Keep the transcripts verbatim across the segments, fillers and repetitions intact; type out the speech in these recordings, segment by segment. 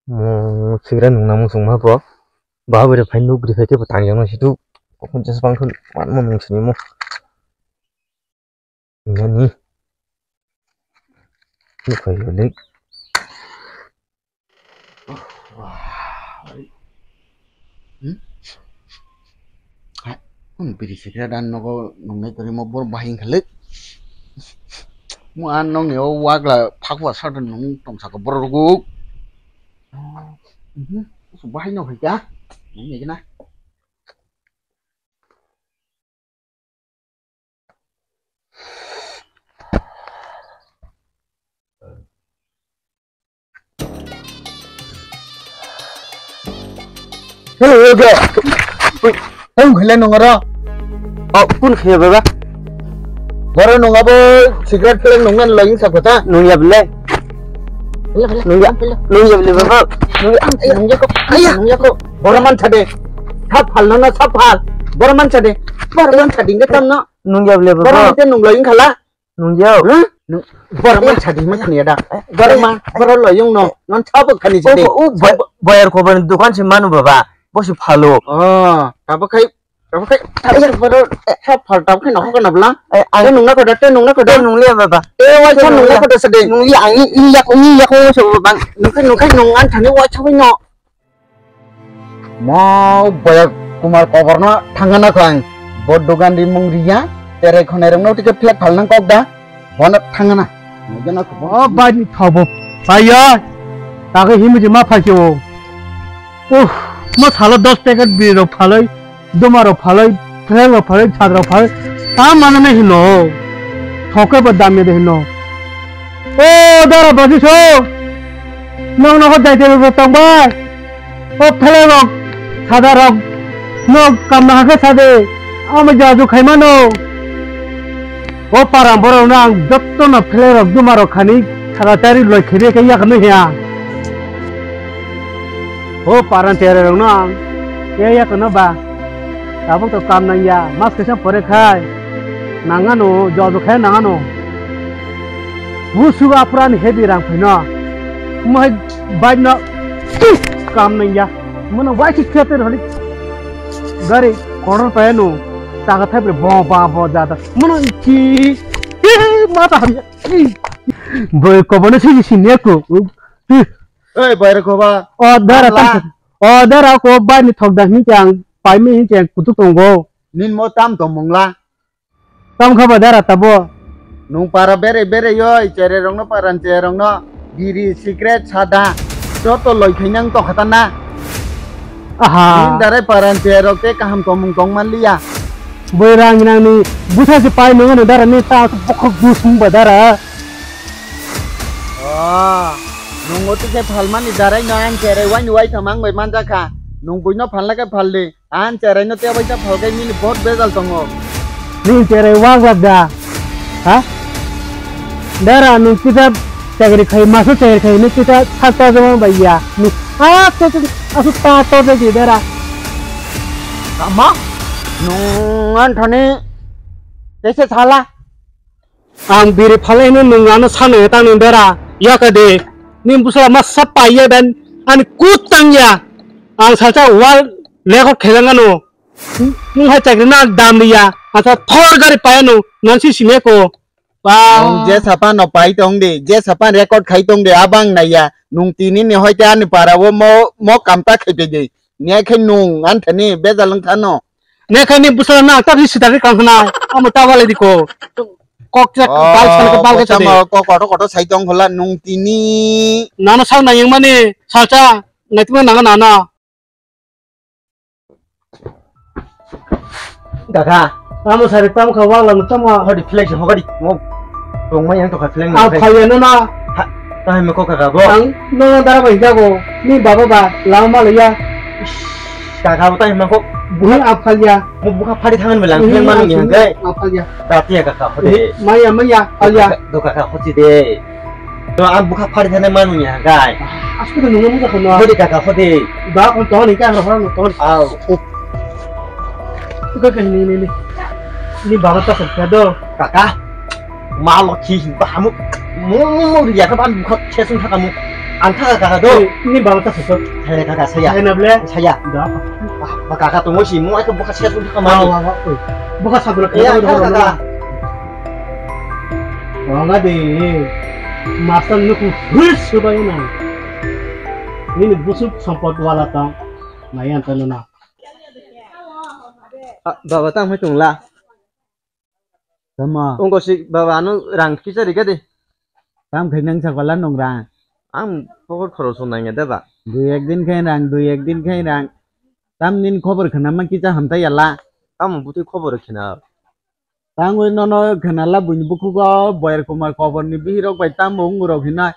Mo sigra nung namo sung ma bo. Ba bere phai nuk ri phai ke bo tang yang si tu. Ko kun jas bang kun wan mo nung sini mo. Nani. Nuk phai lo lek. Hmm? Hai, kun biri sikra dan nogo nungnai tari mo bor bahing khalik. Mo an nong yo wagla phakwa sar nung tong saka bor ruguk. Mhm. Bahai no hai ka. Nung ya na. Hello, hello, hello. Ui, ang khele nung aro. Oh, kun khele baba? Boro nung abo cigarette khele nung nan lagi sa kota. Nung ya bele. Nung ya, nung ya bele baba. Nung ya, nung ya ko. Aya, nung ya ko. Boro man chade. Sap hal na, sap hal. Boro man chade. Boro man chade nge tam na. Nung ya bele baba. Boro man te nung lagi khala. Nung yao. Huh? Nung, borok man sadi man khani da. Borok man, borok lo yung no. Non sabo khani jide. Oh, oh, boy, boyar ko ban dukan se manu baba. Bosu phalo. Oh, tabo khai, tabo khai, tabo khai borok sa phal tabo khai nokho kana bla. Eh, ang nung na ko da, te nung na ko da. Nung le baba. Eh, wai sa nung na ko da sade. Nung ya ang i yak ni yak ko so bang. Nung khai, nung khai nung an thani wai sa no. Mo boya Kumar koborno thangana kho ang. Bo dogan rimung riya, terai khonai rokno tike flag phalnang kok da. Bono thangana. Mo jana kho. O bani thobo. Paiya. Tago himiji ma phaikhe o. Uh, mo salo dos packet biri rok phalai, duma rok phalai, phreng rok phalai, chad rok phalai. Ta mana na hino. Thoke bo damya de hino. O dara baji so. Nong nogo dai dai rok tong bai. O phelai rok, sada rok, no kamna hakhe sade, amo jaju khaimano. O param borok no ang jotto no phelai rok duma rok khani sada tari loi khebe khe yakno hiya. O paran tere rok no ang ya yakno ba. Tabuk to kam nang ya, mas kaisa pore khai. Nangano, jaju khai nangano. Busu apran heavy rang phino. Mo hai bike no kam nang ya. Mono wai si kheter hali. Gari order pa no. Taka thai bo ba bo jada. Mono ki. Mata hamya. Boy ko bono si si ne ko. Oi boy ko ba. O dara ta. O dara ko ba ni thok da hin chang. Pai mi hin chang kutuk tongo. Nin mo tam to mungla. Tamo kha ba dara tabo. Nung para bere bere yoi, chere rokno paran chere rokno biri, cigarette, sada, joto loi khainang tongkha ta na. Aha. Nini darai paran chere rok te kaham tongmung tong man liya. Boi rang nang ni busa se pai nung ano dara ni ta bokhok bus mung ba dara. Oh, nung oti khe phalmani darai no ang chere wai ni wai thamang bai manjakha. Nung buino phalna khe phal di. Ang cherai no tei bai ta phalkai nini bohot bejal tongo. Nini cherai waglak da? Ha? Dara nung kisa chakri khai, maso chakri khai, nung kisa sakta joma bai ya. Nung ha to to asu ta to de dara. Ama? Nung an thani tese sala. Ang biri phalai hino nung ano sanai tang nung dara. Yaka de. Nini busala masa paiya dan ani kut tang ya. Ang salsa wal lekho khelangano. Nung hai chakri na dam liya. Asa thor gari payano. Nansi simeko. Ba. Nung je sapan no pai tong de. Je sapan record khai tong de. Abang naiya. Nung tini ni hoite ani para wo mo, mo kamta khai pe de. Nya khe nung an thani bejal wng thano. Nya khe ni bwsala na ta ri sida ri kang khna. Amo ta wale diko. Kok jak bal sana ka bal ka chade. Kok koto koto sai tong hola nung tini. Nana sal na yang mani salsa. Nai tuma nanga nana. Kaka. Amo sari tam kha wala no tamo. Hodi flex hogadi. Mo. Tong ma yang to kha flex. A phai no na. Ha. Tahai me ko kaka bo. Ang no dara bai jago. Ni baba ba lama maliya. Kaka bo tahai mangko. Buhang a phaliya. Mo bukha phari thangan belang. Buhang flex manu a yang phaliya. Gai. A phaliya. Tatiya kaka hodi. Maya maya phaliya. Do kaka hodi de. No, ang bukha phari thani manu ya, gai. Asko de nungma muja kono. Hodi kaka, hodi. Ba, kon ton ni ka, hora, hora, ton. Au. Ko ka ni, ni, ni. Ni baba ta sa do. Kaka. Ma lo ki ba hamu. Mo, mo, mo, ya ka ban bukha chesung thaka mo. Ang thaka kaka do. Ni baba ta sosok. Thaya kaka saya. Thaya na ble. Saya. Da. Ba kaka tongo si mo ai to bokha saya sung thaka mani. Bokha sagula kaya kaka. Wala de. Master nuku hus subai na. Nini busuk sampot wala tong. Nai ang tano na. Ah, baba tang hai tong la. Tamo. Ongko si baba ano rang kisa rika de. Tam khai nang sakola nong rang. Ang pokor khoro song nang ya de ba. Dui ek din khai rang, dui ek din khai rang. Tam nin khobor khna ma kisa hamta yala. Tamo buti khobor khna. Tangwi nono khwnala buini bukhugo Boyar Kumar koborni bihirok bai tamo wngurok hinwi.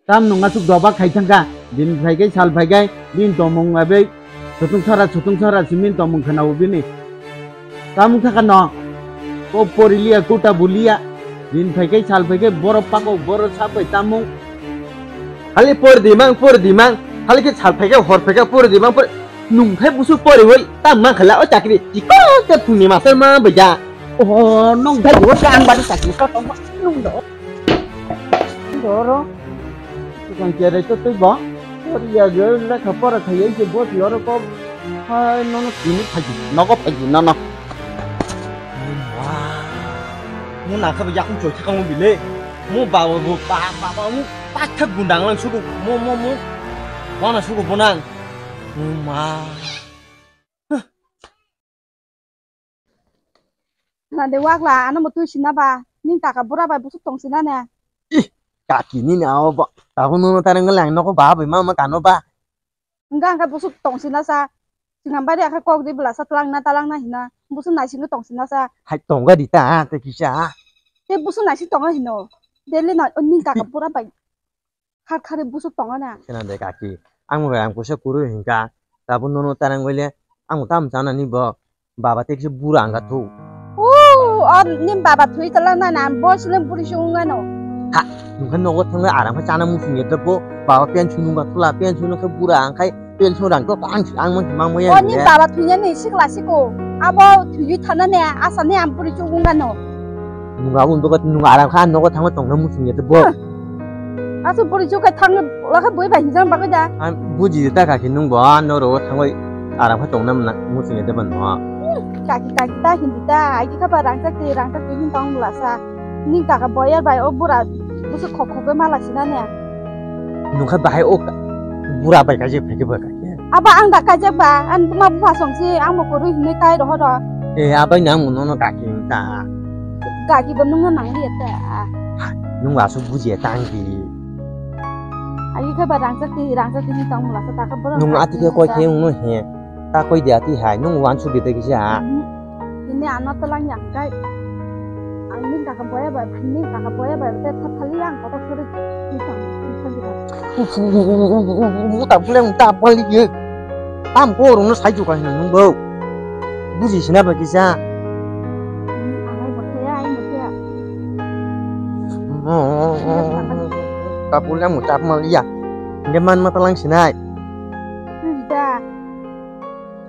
Tam nung aswk doba khai thangkha. Din phaikai sal phaikai bini tongmung bai sutung sara sutung sara simi tongmung khwnao bini. Tam wngkha no. Ko poriliya kuta buliya. Din phaikai sal phaikai borok pakok borok sak bai tamung. Hali por di mang, por di mang. Hali khe sal phaikai hor phaikai por di mang, por. Nung khai busuk pori hoi, ta mang khala o chakri. Iko ke phungni master ma baja. Oh, nung khai bo ang bari chakri ka tong nung do. Doro. Tukang kere to tui bo. Pori ya ge lekha pora khai ai ke bo ti oro ko. Hai no no tini khai. Nogo phai no no. Wah. Mo na kha ba yakung choi thakang bile. Mo ba ba ba ba mo pa thak gundang lang suku. Mo mo mo. Wana suku bonang. Uma. Na de wakla, ano mo twi sina ba, ning taka bura bai busuk tong sina ne. Ih, kaki nini awo ba, tabuk nono tarang lang noko ba bai ma ma kano ba. Engga engga busuk tong sina sa, sinam bari akhe kok di bela sa talang na talang na hina, busuk nai singke tong sina sa. Hai tongga di ta, te kisa. Te busuk nai sing tongo hino, deli na ning taka bura bai. Khar khari busuk tongo na. Khena de kaki. Ang bai ang puisa kuru hinka. Tabuk nono tarang goile ang tam chana ni bo. Baba te kisa bura ang thu. O, o ni baba thui tala na na bo sile buri sung ngano. Ha, nungkha nogo thangla aram kha chana musung ye bo. Baba pension nungkha thula pension khe bura ang khai pension rang to ang ang mon mang mo ya. O ni baba thui ni sikla siko. Abo thui thana ne asa ne am buri sung ngano. Nungkha un to nungkha aram kha nogo thangla tongna musung ye bo. Asuk buri chuk kai thang la kha bui bai hinjang bagwi da. Ang buji ta kaki nung bo no ro thangoi ara pha tong nam na muchung de ban no. Kaki kaki ta hindi ta ai ki kha ba rang chak ti rang chak ti hin tong la sa. Ning ta ka boyar bai o bura busu khok khok ma la sina ne. Nung kha bahai o bura bai ka je phai ke ba ka. Aba ang da kaijak ba, ang ma bupha song si, ang bo kwrwi hinwi kai rohoro. E, abai nang muno no kaki ta. Kaki bo nungno nang liya ta. Nung asuk bujiya tang di. Agi khe ba rangchak ti, rangchak ti ni tong mula sa ta khe borok. Nung ati khe koi khe ungno he. Ta koi di ati hai, nung wan su di te kisa. Ini ano telang yang kai. Ang ning kaka boya bai, ning kaka boya bai, te tha thali ang kotor sori. Uta pule uta pali ye. Tam ko rung sai ju ka hin nung bo. Buji sina ba kisa. Ang ai bo thaya, ai bo thaya. Ta pule ang uta pali ya. Nge man ma talang sinai. Uda.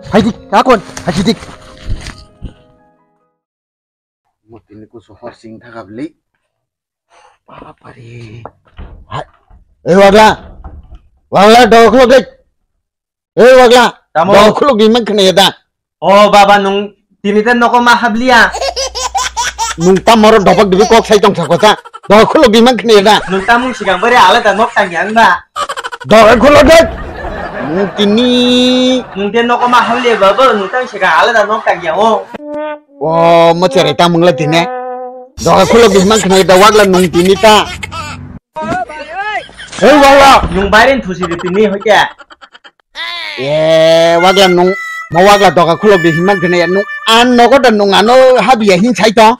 Hai dik, akon, hai dik. Mo tini kusu hor sing thaka bli. Bapare. Hai. Eh, wagla. Wagla, dok khulok dek. Eh, wagla. Tamo. Dok khulok di mang khne da. O baba, nung tini te noko ma habliya. Nung ta moro dopak dibi kok sai tong thako ta. Dok khulok di mang khne da. Nung ta mung sigang bare ale ta nok tang yang ba. Dok khulok dek. Nung tini. Nung te noko ma habliya baba, nung ta sigang ale ta nok tang yang o. O mo cherai ta mungla dine. Doga khulok di himang khna da wagla nung tini ta. Hei wagla. Nung bairen thusi di tini hoike. E wagla nung mo wagla doga khulok di himang khna ya nung an nogo da nung ano habiya hin sai to.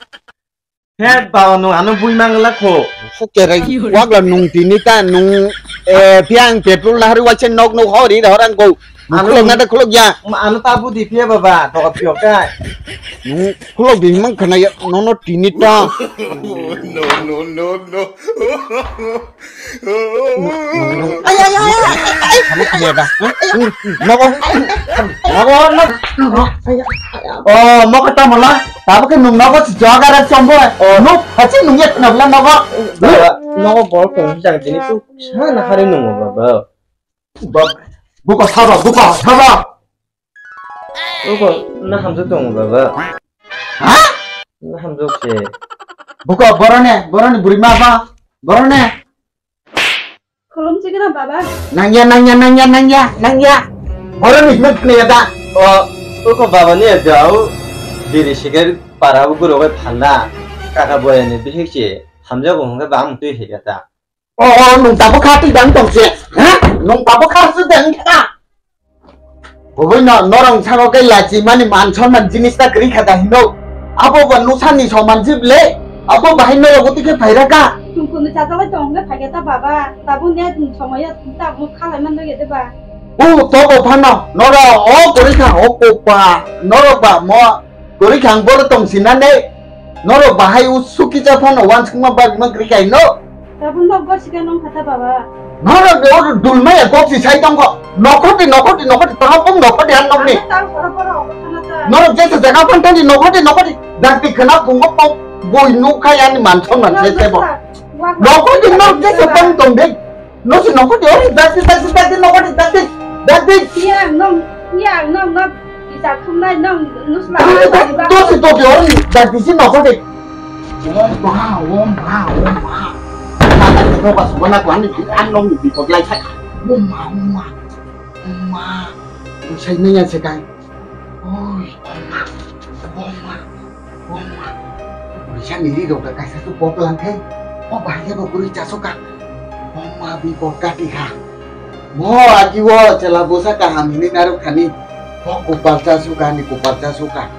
He ba nung ano bui mangla kho. Cherai wagla nung tini ta nung e piang petrol na hari wache nok nok hori da horang ko. Ano khulok na da khulok ya. Ano ta budi phiya baba, to phiyo kai. Nung khulok di mang khna ya, nono tini ta. No, no, no, no. Ay, ay, ay, ay. Ano kaya ba? Nogo, nogo, nogo. Oh, mo kata mala. Tabo ke nung nogo si jaga ra chombo. Oh, nuk hachi nung yet nabla nogo. Baba, nogo bol ko jang dini tu sana hari nungo baba. Bab, buka saba, buka saba. Uko na hamjak tongo baba. Ha? Na hamjak se. Buka borone, borone burima ba. Borone. Khulum chikra baba. Nangya, nangya, nangya, nangya, nangya. Borone himna khne da. O, uko baba ni jao. Biri sigar para uguro bai phanda. Kaka boyani bihik se. Hamjak hongke bang tui hikata. O, o, nung tabuk kha twi dang tong se. Ha? Nung tabuk kha su dang kha. Boboi no, norong saka kai lachi mani man sonman jinis ta kri kha da hino. Abo ba nusa ni soman jib le. Abo bahai no rogo tike phaira ka. Tungkuni chajalai tong hwnwi phaikhe ta baba. Tabuk ne somoyo tabuk khalai man de ba. O, to bo phano, noro o kori kha o kopa. Noro ba mo Kwrwi kha ang bono tong sinane. Norok bahai o suki cha phano wansukma bagwi man kwrwi kha hino. Tabuk nok gor sika nong khata baba. Norok ni o dulmaya kok si sai tongo. Nokhoti, nokhoti, nokhoti, tamo pung nokhoti ang nokni. Ano tang pora pora obo khana ta. Norok jesa jaga phantani nokhoti, nokhoti. Dakti khna pungo pok boi nuk khai ani man sonman se sebo. Nokhoti norok jesa tong tong de. No si nokho di, ori, dakti, dakti, dakti, nokho di, dakti, dakti. Iya, nong, iya, nong, nong, bisa thumnai, nong, nusla. Ori, dakti, to si to di, ori, dakti si nokho di. Om ma, om ma, om ma. Mata ni nokho subana ko ani, an nong ni bipot lai sai. Om ma, om ma, om ma. Sai nai ya se kai. Oi, oma, oma, oma. Urisani ri rok kaisa su pok lang khe. O bahai bo kwrwi chasu ka. Oma bi pok kati kha. Mo agi o chela bosa kaham hini naruk khani. Pok kupal chasu ka ni kupal chasu ka.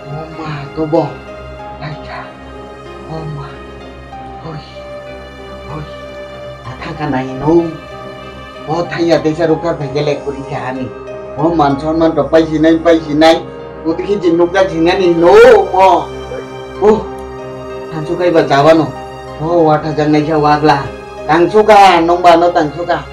Oma to bo. Lai kha. Oma. Hoi. Hoi. Athang ka nai no. O thaiya teisa rukar phai gele kuri kha ani. O man sonman rok pai sinai, pai sinai. Kutiki jin nukjak sinani no mo. O. Tangsu kai ba jawano. O watha jang nai kha wagla. Tangsu ka, nong ba no tangsu ka.